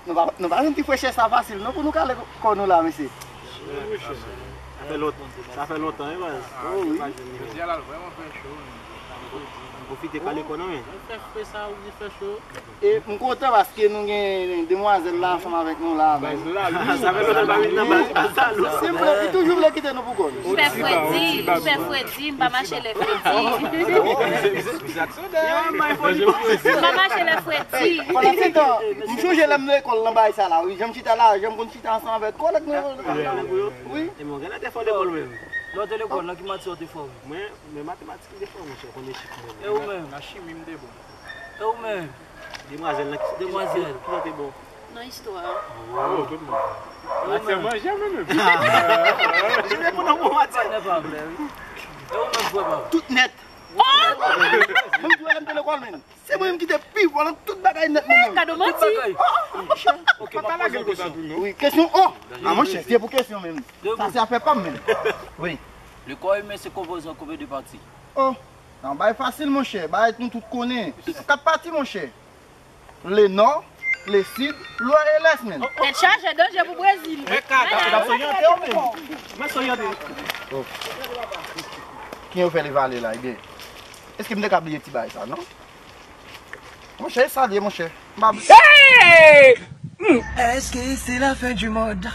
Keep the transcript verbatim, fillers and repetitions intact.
Nou pa, nou pa jwenn ti frechè sa fasil non pou nou kale kò nou la, mesye. Sa fè lontan, sa fè lontan, wi, baz. Oh, wi. Jodi a la, l vrèman fè cho, men. M pwofite kale kò nou, men. Fè fre sa, ou di fè cho. E m kontan paske nou gen demwazèl la ansanm avèk nou la. Baz la, wi. Sa fè lontan l pa vin nan baz, baz la, wi. Se vre, li toujou vle kite nou pou kò nou. Fè fredi, fè fredi, m pa mache lè fredi. M pa mache lè fredi. Pandan se tan, m sonje lè m lekòl nan bagay sa la, wi. Jan m chita la, jan m konn chita ansanm avèk kòlèg mwen. Wi. E mwen, gen lè te fò lekòl menm. Lè w te lekòl, nan ki matyè w te fò? Mwen, men matematik m te fò, monchè, konnen chif mwen. E ou menm? Nan chimi m te bon. E ou menm? Demwazèl nan ki, demwazèl ki jan te bon? Nan istwa. Oh, tout moun. Matyè manje menm. Jezi pou nan bon matyè. Nèg pa vle, wi. E ou menm, frè pa m? Tout nèt. Oh! Menm jou a lè m te lekòl, menm. Se mwen menm ki te pi fò nan tout bagay nèt mwen menm. Kado manti. Ok, m ap poze yon kesyon. Wi, kesyon, oh! Ah, monchè, se pou kesyon menm. Sa se afè pa m menm. Wi. Le corps humain se composé en combien de parties? Oh, nan bay fasil, monchè. Bay nou tout konnen. Kat pati, monchè. Le nò, le sid, lwès e lès, menm. Tèt chaje, danje pou Brezil. Mwen soryante. Oh. Ki yo fè li vale la, ebyen? Èske m te ka bliye ti bagay sa, non? Monchè, e sa l ye, monchè. M pa... Hey! Est-ce que c'est la fin du monde?